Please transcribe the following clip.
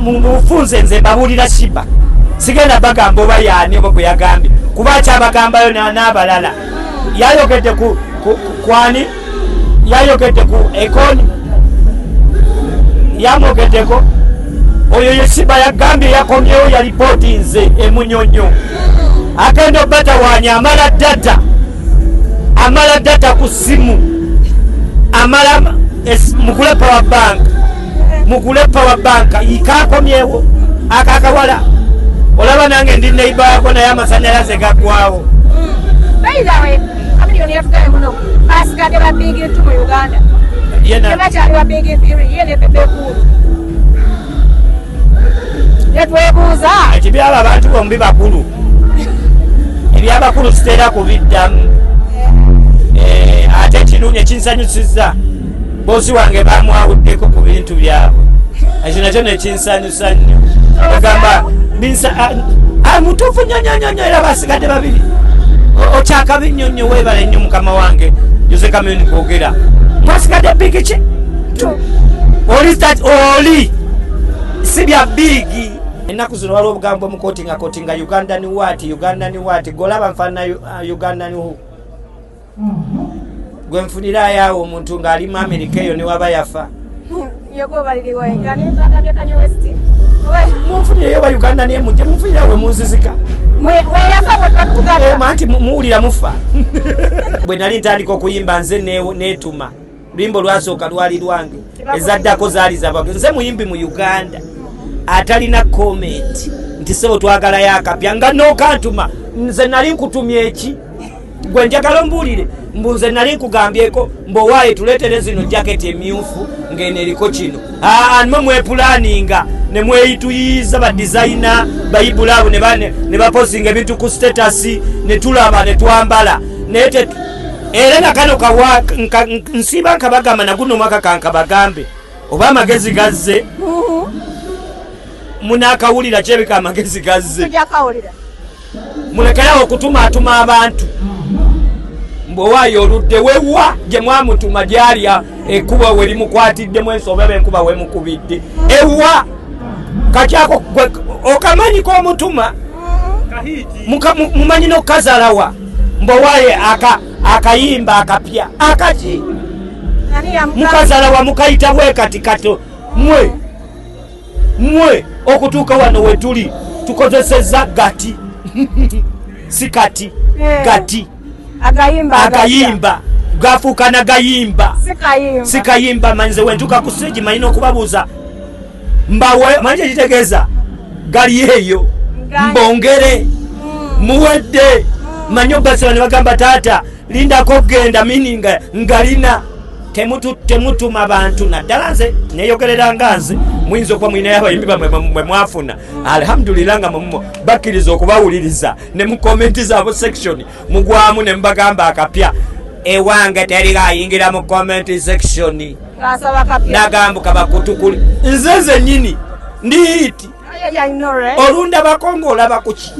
Mu bufunze nze mbabuulira Shiba, sigenda bagamba oba yaani oba gwe yagambye, kuba akyabagambayo n'abalala. Yayogedde ku kwani, yayogedde ku Ekoni, yamwogeddeko oyo ye Shiba. Yagambye yakomyewo, yalipooti nze emunyonyo agenda obatawaanya. Amala data, amala data ku simu, amala mugule power bank, mugule power bank. Ikakomyewo akakawala, olaba nange ndi neibaako, naye amasanyalaze gaggwawo. By the way, Chameleone yatugambye muno basigadde ba big two mu Uganda. Tebakyali ba big three, ye ne Bebe Cool. Netwebuuza. Ekibyaba abantu bombi bakulu, ebyabakulu sitera kubiddamu. Ate ekirungi ekinsanyusiza, bosi wange bamwawuddeko ku bintu byabwe, ekyo nakyo nekinsanyusa nnyo. Ogamba mutuufu nnyo nnyo nnyo nnyo, era basigadde babiri. Okyakabi nnyo nnyo, weebale nnyo mukama wange Jose Chameleone kwogera. Mwasigadde big ki oli oli si bya big. Ennaku zino waliwo obugambo mukotinga kotinga, Ugandan what, Ugandan what. Golaba nfaanana Ugandan who gwe nfunirayo awo omuntu ng'ali mu Amerika eyo newaba yafa. Yegobaliriwa agambye Kanye West. Munfunireyo ba Uganda, naye mujje munfunire we munzizika. Weyafa bwe twatugatta. Anti muwulira mufa. Bwe nali ntandika okuyimba nze neetuma luyimba olwasooka lwali lwange, ezaddako zaali zabage. Nze muyimbi mu Uganda atalina comment nti sebo twagalayo akapya nga nokantuma. Nze nali nkutumya eki? Gwe njagala ombuulire, mbu nze nali nkugambyeko mbu owaaye tuleetere zino jaketi emyufu ng'eno eriko kino. Aa, nimwe mwepulaninga ne mweyituyiza ba designer bayibula abo ne bapostinga ebintu ku status ne tulaba ne twambala. Naye era nakano kawa nsiiba nkabagamba, naguno omwaka kankabagambe oba amagezi gazze munakawulira. Kyebika amagezi gazze. Tujja kawulira. Mulekerawo okutumaatuma abantu mbu owaayo oludde wewa gye mwamutuma gyalya ekkuba we limukwatiddemu ensobe oba enkuba wemukubidde ewa kakyako okamanyi k'omutuma. Mumanyi n'okukazalawa mbu owaaye akayimba akapya akaki. Ani yamugamba? Mukazalawa mukayita bwe kati kato mwe mwe okutuuka wano wetuli tukozeseza gati, si kati. Gati. Agayimba agapya. Agayimba gafuuka nagayimba. Si kayimba. Si kayimba. Manze wentuuka ku stage manyina okubabuuza mbawe, manyi kyekitegeeza gali eyo. Mbongere muwedde, manyi obasaba ne bagamba taata lindako genda mininga ngalina. Temutuma bantu, naddala nze neyogerera nga nze. Muyinza okuba mulinayo abayimbi bamwe mwe mwafuna, alhamdulillah, nga bakkiriza okubawuliriza ne mu comment zaabo section mugwamu ne mubagamba akapya. Ewange teri ayingira mu comment section Ng'asaba kapya. Nagambuka bakutukuli nze zenyini ndi hit. Yeah, I know, right? Olundabako ng'olaba kuki?